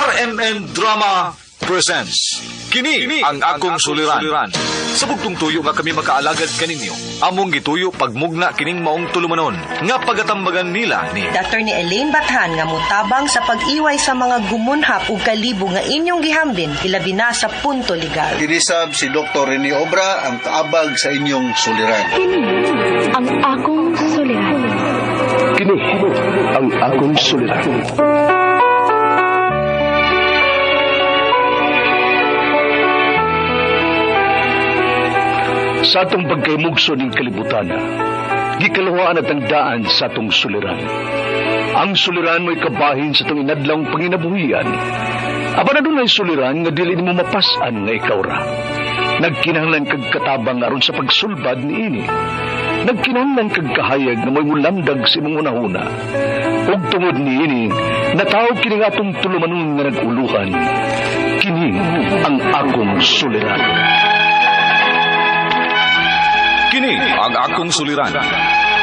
RMN Drama presents Kini ang akong suliran. Sa bugtong tuyo nga kami makaalagad kaninyo, among gituyo pagmugna kining maong tulumanon nga pagatambagan nila ni Attorney Elaine Bathan nga motabang sa pag-iway sa mga gumunhap ug kalibo nga inyong gihambin ilabi na sa punto legal. Kinisab si Dr. Rene Obra ang kaabag sa inyong suliran. Kini ang akong suliran. Kini ang akong suliran. Sa atong pagkaymugso ning kalibutan, gikaluhaan at ang daan sa atong suliran. Ang suliran mo'y kabahin sa atong inadlawng panginabuhian. Apan adunay suliran nga dili nimo mapas-an nga ikaw ra. Nagkinahanglan kag katabang aron sa pagsulbad niini. Nagkinahanglan kag kahayag nga mo'y mulamdag sa imong hunahuna. Ug tungod niini, natawag kini nga atong tulumanon nga nag-uluhan. Kini ang akong suliran. Kini ang akong suliran.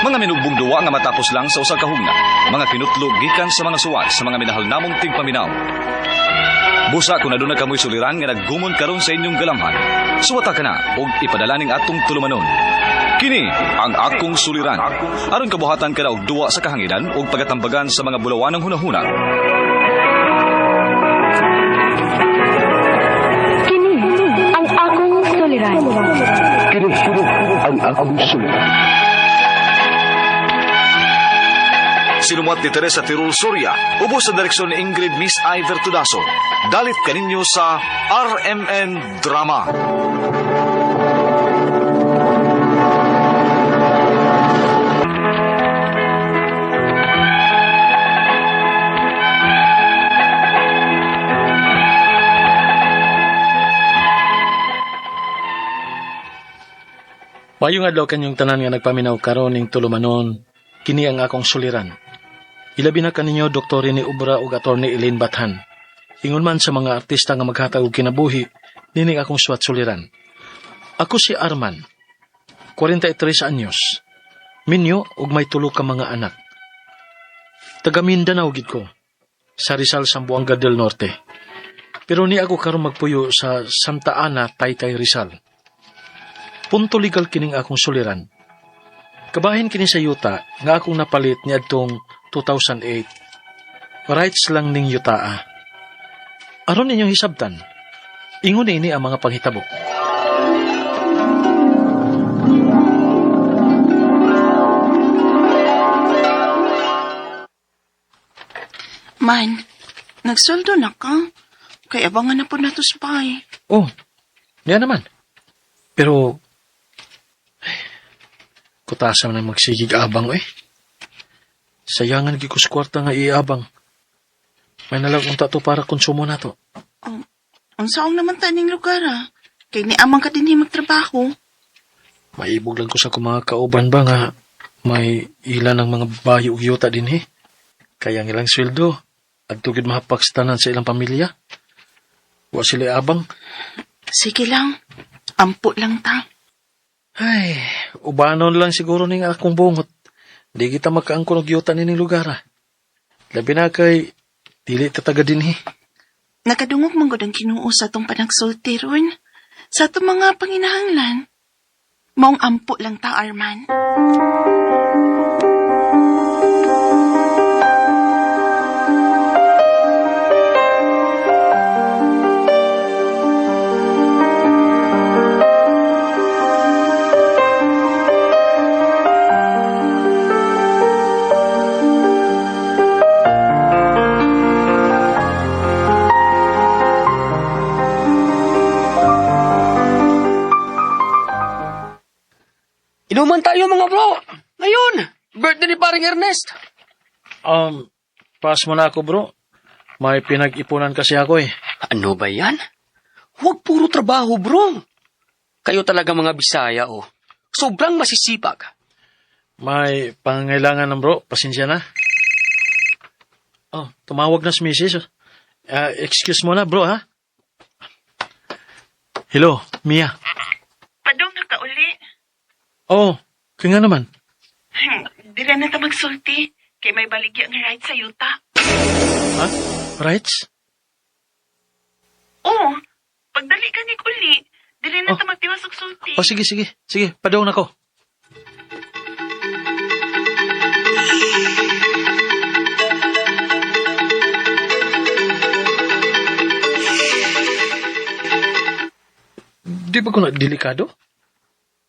Mga minugbong duwa nga matapos lang sa usa ka hugna. Mga kinutlo gikan sa mga suwat sa mga minahal namong tigpaminaw. Busa kung aduna kamoy suliran nga naggumon karon sa inyong galamhan. Suwata ka na og ipadala ning atong tulumanon. Kini ang akong suliran. Aron kabuhatan ka na og duwa sa kahanginan ug pagatambagan sa mga bulawanang hunahuna. Kini ang akong suliran. Kini ang akong suliran. Sinumuat ni Teresa Tirul Soria, ubos sa direksyon ni Ingrid Miss Iver Tudaso. Dalit kaninyo sa RMN Drama. Mayong adlaw kanyong tanan nga nagpaminaw karon ning tulumanon, kini ang akong suliran. Ilabi na kaninyo Dr. Rene Obra ug Attorney Elaine Bathan. Ingon man sa mga artista nga maghatag og kinabuhi, nining akong suwat suliran. Ako si Arman, 43 anyos. Minyo ug may tulo ka mga anak. Taga Mindanao gid ko, sa Rizal, Zamboanga del Norte. Pero ni ako karon magpuyo sa Santa Ana, Taytay, Rizal. Punto legal kining akong suliran. Kabahin kini sa yuta nga akong napalit niadtong 2008. Rights lang ning yutaa. Aron ninyong hisabtan, ingon ini ang mga panghitabo. Man, nagsoldo na ka. Kay abangan na po na to spy. Oh, niya naman. Pero, ay, kutasa man ang magsigig abang eh. Sayangan gid ko sa kwarta nga iabang. May nalang unta to para konsumo na to. Oh, unsaong naman taning lugar ah. Kay ni amang ka dinhi magtrabaho. Maibog lang ko sa akong mga kauban ba nga may ilan ng mga bayo ug yuta dinhi. Kaya ang ilang sweldo, adto gid mahapak sa tanan sa ilang pamilya. Wa sila abang. Sige lang, ampo lang ta. Ay, ubanon lang siguro ning akong bungot. Di kita makaangkon og yuta nining lugar ah. Labi na kay dili ta taga dinhi. Nakadungog man gud ang Ginoo sa atong panagsulti ron. Sa atong mga panginahanglan. Maong ampo lang ta, Arman. Inuman tayo mga bro. Ngayon, birthday ni paring Ernest. Pass mo na ako bro. May pinag-ipunan kasi ako eh. Ano ba yan? Huwag puro trabaho bro. Kayo talaga mga Bisaya oh. Sobrang masisipag. May pangangailangan ng bro. Pasensya na. Oh, tumawag na si misis. Excuse mo na bro ha. Hello, Mia. Padong na ka uli. Oh, kaya nga naman. Dili na ta magsulti. Kay may baligya nga right sa yuta. Ha? Rights? Oh, pagdali ka ni Kuli, dili na Oh. ta magtiwas og sulti. O sige, sige. Sige, padaw na ko. Di ba ko na delikado?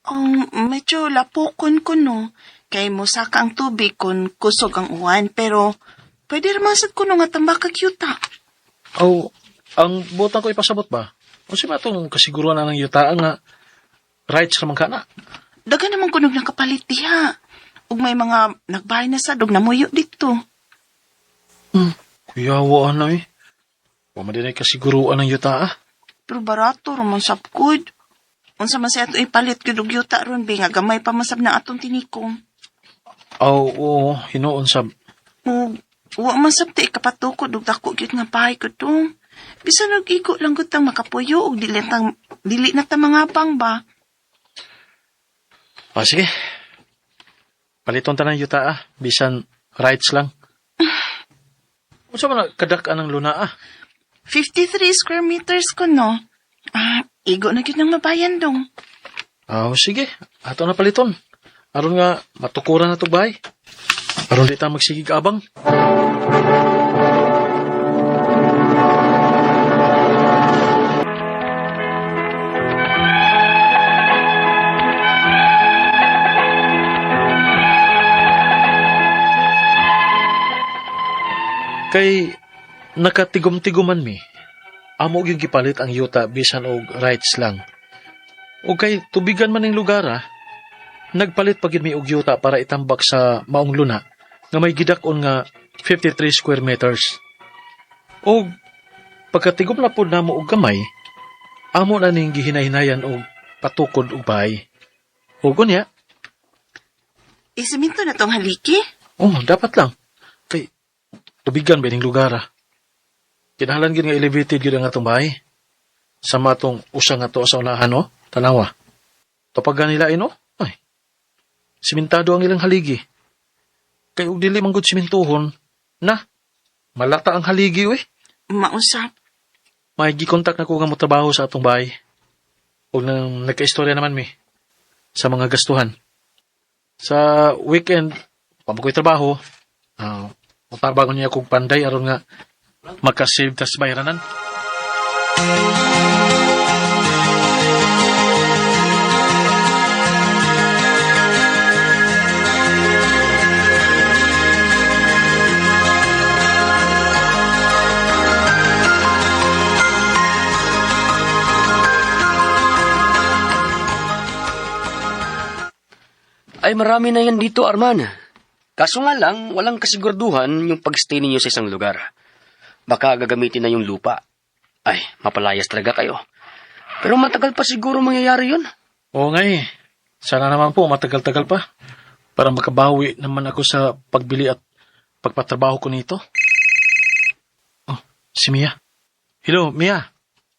Oh, medyo lapokon ko no. Kay mosaka ang tubig kun kusog ang uwan, pero pwede raman sad kuno nga tambak kag yuta. O, ang butan ko ipasabot ba? O si matong kasiguruan na ng yutaan nga rights raman ka na. Dagan naman kunog nakapalit diha. Ug may mga nagbahay na sad ug namuyo dito. Kuyawa na eh. Wa man din ay kasiguruan ng yuta ah. Pero barato raman sab gud. Unsa man sa ato ipalit gyud og yuta ron bi nga gamay pa man sab na atong tinikom. Aw, oo, hinuon sab. Ug wa man sab ta ikapatukod og dako gyud nga bahay kudong. Bisan og igo lang gud tang makapuyo og dili tang dili na ta mangabang ba. O, sige. Paliton ta ng yuta ah. Bisan rights lang. Unsa man na kadak-an ang luna ah? 53 square meters ko no. Ah, igo na gyud nang mabayan dong. Aw, sige. Ato na paliton. Aron nga matukuran na to bahay. Aron di ta magsigig abang. Kay nakatigom-tiguman mi. Amo gyud gipalit ang yuta bisan og rights lang. O kay tubigan man ning lugar ah, nagpalit pa gyud mi og yuta para itambak sa maong luna nga may gidak-on nga 53 square meters. O pagkatigom na pod namo og gamay, amo na ning gihinay-hinayan og patukod og bahay. O gunya, Isiminto na tong haliki. oh, dapat lang. Kay tubigan ba ning lugar ah. Kinahanglan gyud nga elevated gyud ang atong bahay. Sa matong usa nga to sa unahan no, tanawa. Tupagan nila ino, ay. Simentado ang ilang haligi. Kay og dili man gud simentohon, na malata ang haligi we. Mausap. May gikontak na ko nga motrabaho sa atong bahay. Og nang nagkaistorya naman mi sa mga gastuhan. Sa weekend, pamakoy trabaho, motabang niya kog panday aron nga makasave tas bayranan. Ay, marami na yan dito, Arman. Kaso nga lang, walang kasiguraduhan yung pagstay ninyo sa isang lugar. Baka gagamitin na yung lupa. Ay, mapalayas talaga kayo. Pero matagal pa siguro mangyayari yun. Oo nga eh. Sana naman po matagal-tagal pa para makabawi naman ako sa pagbili at pagpatrabaho ko nito. Oh, si Mia. Hello, Mia.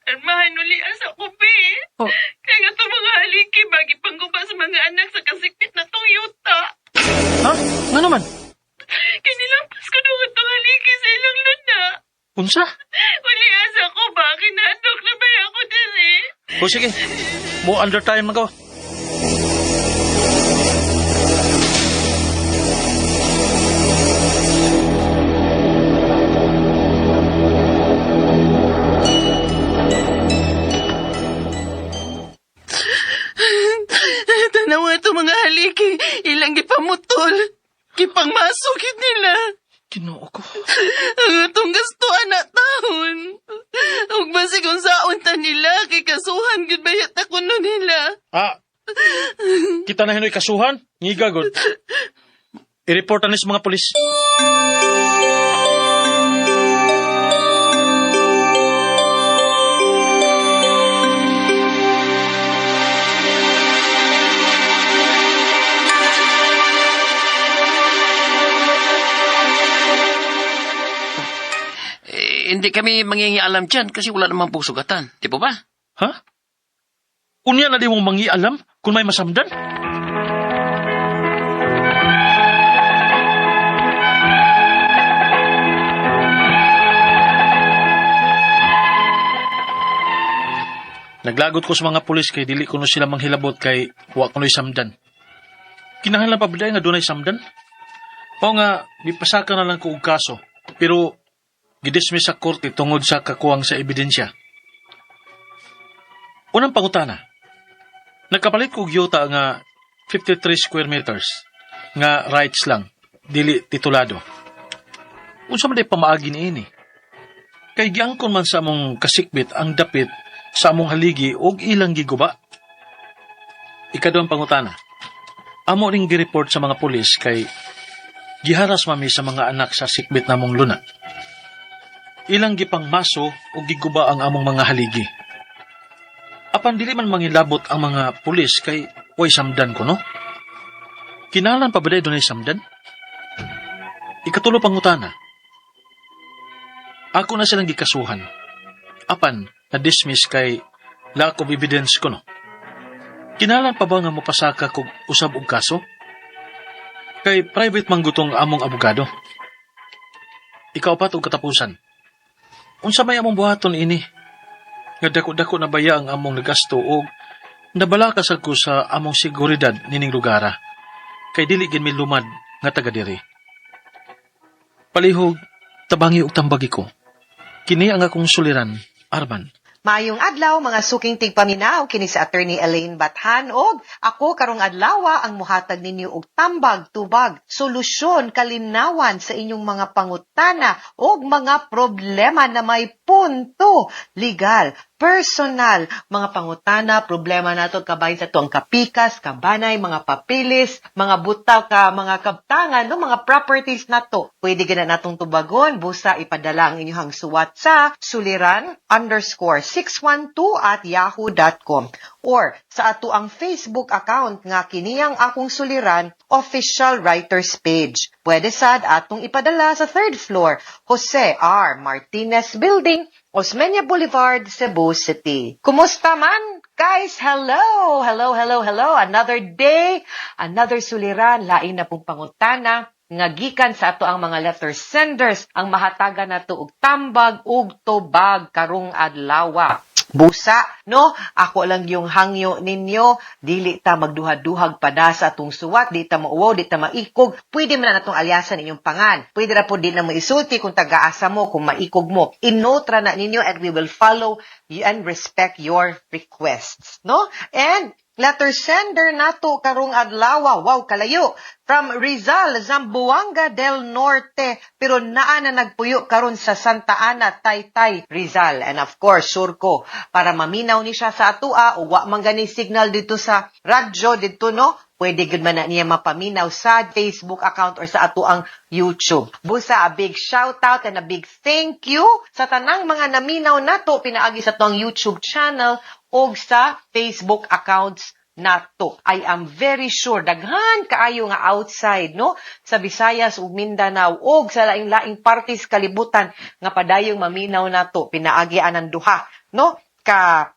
Armahan uli asa ko be. Oh. Kaya nga itong mga haliki bagi pangguba sa mga anak sa kasikpit na tong yuta. Ha? Nga naman? Kinilampas ko nung itong haliki sa ilang luna. Unsa? Uli asa ko ba? Kinandok na ba ako diri? O sige, mo undertime na ko. Tanawa itong mga haliki. Ilang gipamutol. Gipangmasukit nila. Ginoo ko. Ang atong gastuan na taon. Ug basig kung saon ta nila, kay kasuhan gud bayat ako no nila. Ah, kita na hinoy kasuhan? Ngiga, god. I-report na ni sa mga polis. Eh, hindi kami mangingialam dyan kasi wala namang pong sugatan. Di po ba? Ha? Unya na di mo mangialam kung may masamdan? Naglagot ko sa mga pulis kay dili kuno sila manghilabot kay wa kuno'y samdan. Kinahanglan pa ba nga dunay samdan? Mao nga mipasaka na lang ko og kaso, pero gidismiss sa korte tungod sa kakuwang sa ebidensya. Unang pangutana. Nagkapalit ko og yuta nga 53 square meters nga rights lang, dili titulado. Unsa man day pamaagi niini? Kay giangkon man sa among kasikbit ang dapit sa among haligi og ilang giguba. Ikaduhang pangutana. Amo ring gireport sa mga pulis kay giharas mami sa mga anak sa sikbit namong luna. Ilang gipangmaso og giguba ang among mga haligi. Apan dili man mangilabot ang mga pulis kay way samdan ko, no? Kinahanglan pa ba day dunay samdan? Ikatulo pangutana. Ako na silang gikasuhan. Apan, na-dismiss kay lack of evidence ko, no? Kinahanglan pa ba nga mopasaka kog usab og kaso? Kay private man gutong among abogado. Ikaapat og katapusan. Unsa may among buhaton ini? Nga dako-dako na baya ang among nagasto og nabalaka sad ko sa among seguridad nining lugara. Kay dili gid mi lumad nga taga diri. Palihog, tabangi og tambagi ko. Kini ang akong suliran, Arman. Maayong adlaw, mga suking tigpaminaw, kini si Attorney Elaine Bathan og ako karong adlaw ang muhatag ninyo og tambag, tubag, solusyon, kalinawan sa inyong mga pangutana og mga problema na may punto legal, personal, mga pangutana, problema nato kabahin sa tuang kapikas, kabanay, mga papilis, mga butaw ka, mga kabtangan, no, mga properties nato. Pwede gina natong tubagon, busa ipadala ang inyong suwat sa suliran_612@yahoo.com or sa ato ang Facebook account nga kiniyang Akong Suliran Official Writers Page. Pwede sad atong ipadala sa third floor, Jose R. Martinez Building, Osmeña Boulevard, Cebu City. Kumusta man? Guys, hello! Hello, hello, hello. Another day, another suliran, lain na pong pangutana nga gikan sa ato ang mga letter senders ang mahatagan nato og tambag ug tubag karong adlawa. Busa, no? Ako lang yung hangyo ninyo. Dili ta magduha-duhag pada sa atong suwat. Di ta mauwaw, di ta maikog. Pwede man na natong alyasan inyong pangan. Pwede ra po di na mo isulti kung taga-asa mo, kung maikog mo. I-note ra na ninyo and we will follow you and respect your requests, no? And letter sender nato karong adlaw, wow, kalayo, from Rizal, Zamboanga del Norte, pero naa na nagpuyo karon sa Santa Ana, Taytay, Rizal. And of course, sure ko para maminaw ni siya sa atua o wa man gani signal dito sa radyo dito, no, pwede gud man na niya mapaminaw sa Facebook account or sa ato ang YouTube. Busa, a big shout out and a big thank you sa tanang mga naminaw nato pinaagi sa atong YouTube channel og sa Facebook accounts nato. I am very sure daghan kaayo nga outside, no, sa Visayas ug Mindanao ug sa laing-laing parties kalibutan nga padayong maminaw nato pinaagi anang duha, no, ka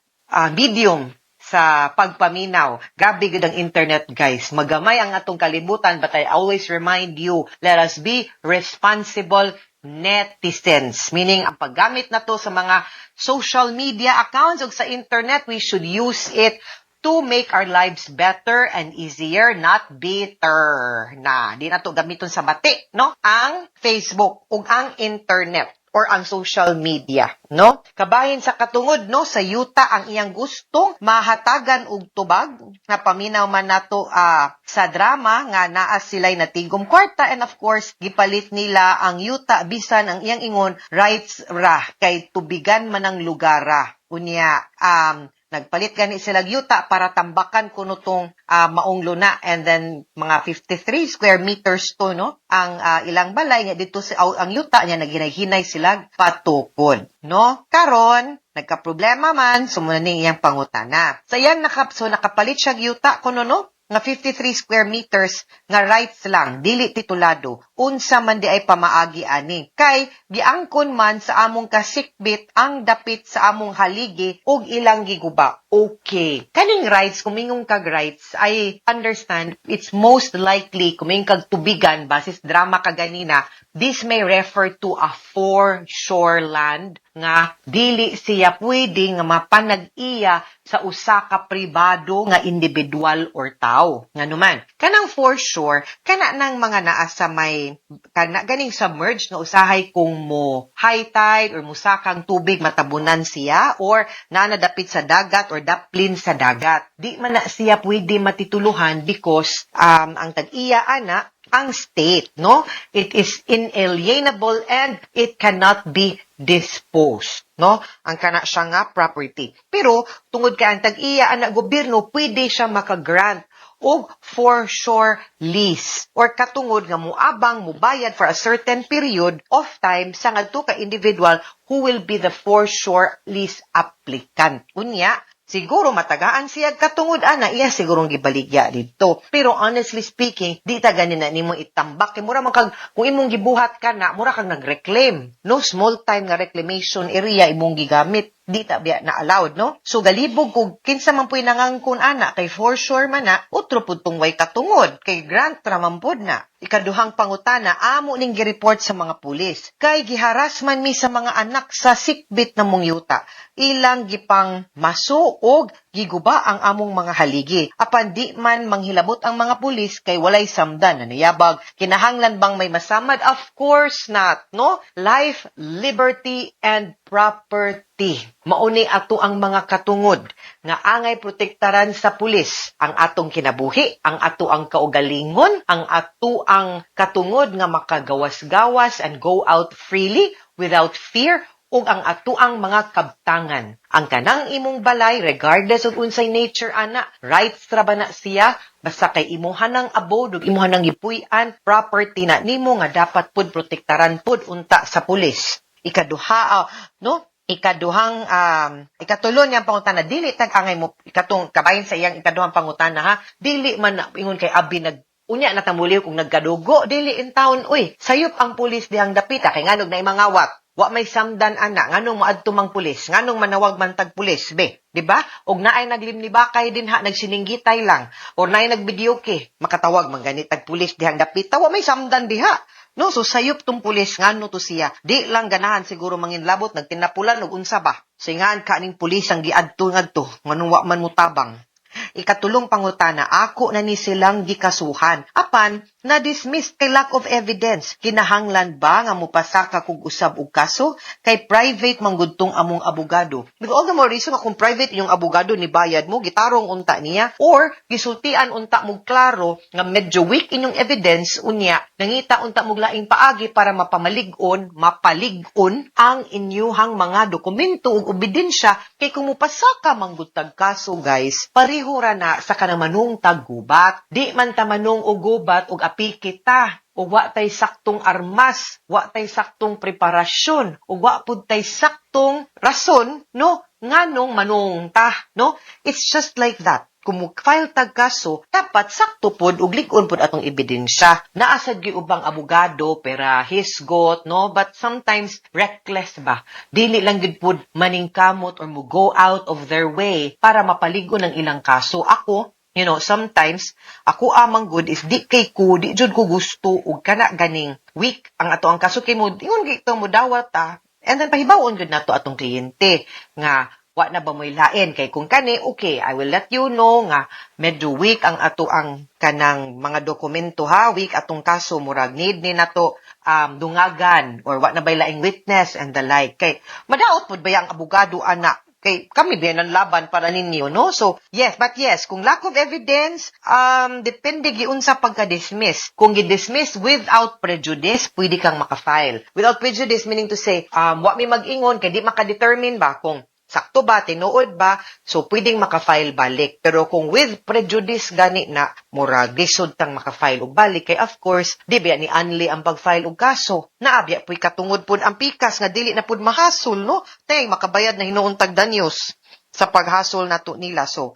medium sa pagpaminaw. Grabe gud ang internet, guys. Magamay ang atong kalibutan, but I always remind you, let us be responsible netizens. Meaning, ang paggamit na to sa mga social media accounts o sa internet, we should use it to make our lives better and easier, not bitter. Na, di na to gamiton sa bati, no? Ang Facebook ug ang internet or ang social media, no? Kabahin sa katungod, no, sa yuta ang iyang gustong mahatagan og tubag, napaminaw man nato sa drama nga naa sila'y natigom kwarta and of course gipalit nila ang yuta bisan ang iyang ingon rights ra kay tubigan man ang lugara. Unya nagpalit gani sila yuta para tambakan kuno tong maong luna and then mga 53 square meters to, no, ang ilang balay nga dito sa ang yuta niya naghinay-hinay sila patukod, no? Karon nagka-problema man, sumuna ning iyang pangutana sa iyang so nakapalit siya yuta kuno, no, nga 53 square meters nga rights lang, dili titulado. Unsa man di ay pamaagi ani? Kay giangkon man sa among kasikbit ang dapit sa among haligi ug ilang giguba. Okay. Kaning rights, kumingong kag rights, I understand it's most likely kumingong kag tubigan basis drama kaganina. This may refer to a foreshore land nga dili siya pwede nga mapanag-iya sa usa ka pribado nga individual or tao. Nganuman, kanang foreshore, kana nang mga naa sa may kana ganing submerged nga usahay kung mo high tide or musakang tubig, matabunan siya or naa nadapit sa dagat or daplin sa dagat. Di man na siya pwede matituluhan because ang tag-iya ana ang state, no? It is inalienable and it cannot be disposed, no? Ang kana siya nga property. Pero tungod kay ang tag-iya ana gobyerno, pwede siya makagrant og foreshore lease or katungod nga muabang mubayad for a certain period of time sa ngadto ka individual who will be the foreshore lease applicant. Unya, siguro matagaan siya katungod ana, iya sigurong gibaligya didto. Pero honestly speaking, di ta gani na nimo itambak kay mura man kag kung imong gibuhat ka na, mura kang nagreclaim. No, small time nga reclamation area imong gigamit. Di ta biya na allowed, no? So galibog kog kinsa man puy nangangkon ana kay foreshore man na, utro pud tong way katungod kay grant ra man pud na. Ikaduhang pangutana, amo ning gireport sa mga pulis. Kay giharas man mi sa mga anak sa sikbit namong yuta. Ilang gipang maso og giguba ang among mga haligi. Apan di man manghilabot ang mga pulis kay walay samdan na niyabag. Kinahanglan bang may masamad? Of course not, no? Life, liberty, and property. Mauni ato ang mga katungod nga angay protektaran sa pulis: ang atong kinabuhi, ang ato ang kaugalingon, ang ato ang katungod nga makagawas-gawas and go out freely without fear, ug ang atuang mga kabtangan. Ang kanang imong balay, regardless of unsay nature ana, rights ra ba na siya, basta kay imuha ng abode ug imuha ng gipuy-an, property na nimo nga dapat pud protektaran pud unta sa pulis. Ikaduha, no? Ikaduhang ikatulo niyang pangutana, dili tag angay mo ikatong kabahin sa iyang ikaduhang pangutana ha, dili man na ingon kay abi nag unya na tamuliw kung nagkadugo, dili in town, uy, sayop ang pulis dihang dapita kay nganog na mangawat. Wa may samdan ana, nganong moadto mang pulis, nganong manawag man tag pulis, be, di ba? Og naay naglimnibakay dinha, nagsininggitay lang, or naay nagvideoke, makatawag man gani tag pulis dihang dapita, wa may samdan diha. No, so sayop tong pulis, ngano to siya? Di lang ganahan siguro manginlabot, nagtinapulan og unsa ba? Singaan ka ning pulis ang giadto ngadto, nganong wa man mutabang. Ikatulong pangutana, ako na ni silang gikasuhan. Apan, na-dismiss kay lack of evidence. Kinahanglan ba nga mupasaka kog usab og kaso? Kay private man gud tong among abogado. Because all the more reason nga kung private yung abogado ni bayad mo, gitarong unta niya, or gisultian unta mo klaro nga medyo weak inyong evidence, unya, nangita unta mo laing paagi para mapamalig-on, mapalig-on ang inyuhang mga dokumento ug ebidensya, kay kung mupasaka man gud tag kaso, guys, pareho ra na sa kanang manung taggubat. Di man ta manung og gubat og apiki ta ug wa tay saktong armas, wa tay saktong preparasyon, ug wa pud tay saktong rason, no, nganong manung ta, no? It's just like that. Kung mo-file tag kaso, dapat sakto pod ug lig-on pod atong ebidensya. Naa sad gyud ubang abogado pera hisgot, no? But sometimes reckless ba? Dili lang gyud pod maningkamot or mo go out of their way para mapalig-on ang ilang kaso. Ako, sometimes ako amang good is di kay ko, di jud ko gusto og kana ganing weak ang ato ang kaso kay mo ingon gito mo dawat ta. And then pahibaw-on gyud nato atong kliyente nga wa na ba mo'y lain kay kung kani, okay, I will let you know nga medyo weak ang ato ang kanang mga dokumento ha, weak atong kaso, murag need ni nato dungagan or wa na bay laing witness and the like, kay madaot pud ba ang abogado ana kay kami biya ng laban para ninyo, no? So yes, but yes, kung lack of evidence, depende giunsa pagka-dismiss. Kung gi-dismiss without prejudice, pwede kang maka-file without prejudice, meaning to say wa mi mag-ingon kay di maka-determine ba kung sakto ba, tinuod ba, so pwedeng maka-file balik. Pero kung with prejudice gani na, murag lisod tang maka-file og balik kay of course, di ba ni unli ang pag-file og kaso. Naabya puy katungod pud ang pikas nga dili na pud mahasol, no? Tay makabayad na hinuon tag danyos sa paghasol nato nila. So,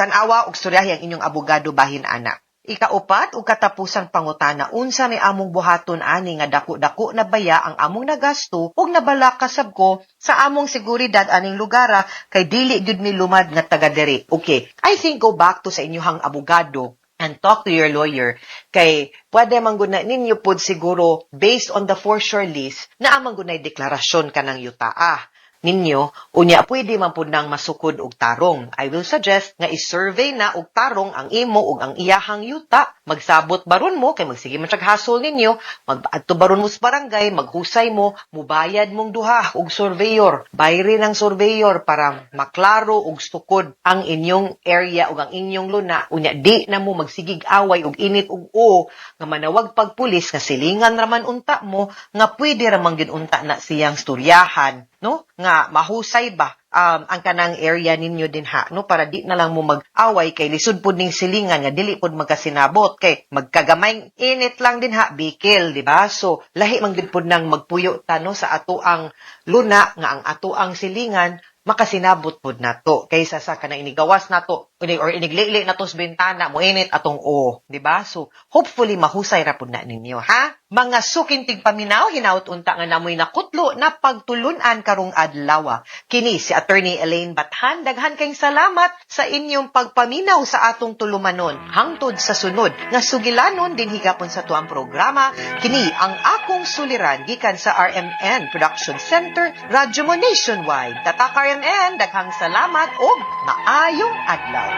tan-awa og storyahi ang inyong abogado bahin ana. Ikaupat ug katapusang pangutana, unsa may among buhaton ani nga dako-dako na baya ang among nagasto ug nabalaka sab ko sa among seguridad aning lugara kay dili gyud mi lumad nga taga diri? Okay, I think go back to sa inyong abogado And talk to your lawyer kay pwede man gud na ninyo pod siguro, based on the foreshore lease, naa man gud nay deklarasyon kanang yutaa ninyo. Unya pwede man pud nang masukod og tarong. I will suggest nga i-survey na og tarong ang imo ug ang iyahang yuta. Magsabot baron mo kay magsige man siyag hasol ninyo, mag-adto baron mo sa barangay, maghusay mo, mubayad mong duha og surveyor. Bayri ng surveyor para maklaro og sukod ang inyong area ug ang inyong luna. Unya di na mo magsigig away og init og o nga manawag pag pulis nga silingan raman unta mo nga pwede ra man gyud unta na siyang storyahan, no, nga mahusay ba ang kanang area ninyo din ha, no, para di na lang mo mag-away kay lisod pud ning silingan nga dili pud magkasinabot kay magkagamay init lang din ha, bikil, di ba? So lahi man gud pud nang magpuyo ta, no, sa ato ang luna nga ang ato ang silingan makasinabot pud nato kaysa sa kanang inigawas nato or iniglili nato sa bintana, moinit atong o, di ba? So hopefully mahusay ra pud na ninyo ha, mga suking tigpaminaw. Hinaut unta nga namoy nakutlo na pagtulunan karong adlaw. Kini si Attorney Elaine Bathan. Daghan kayong salamat sa inyong pagpaminaw sa atong tulumanon. Hangtod sa sunod nga sugilanon dinhi gapon sa tuang programa, Kini ang Akong Suliran, gikan sa RMN Production Center, Radyo Mo Nationwide. Tatak RMN, daghang salamat ug maayong adlaw.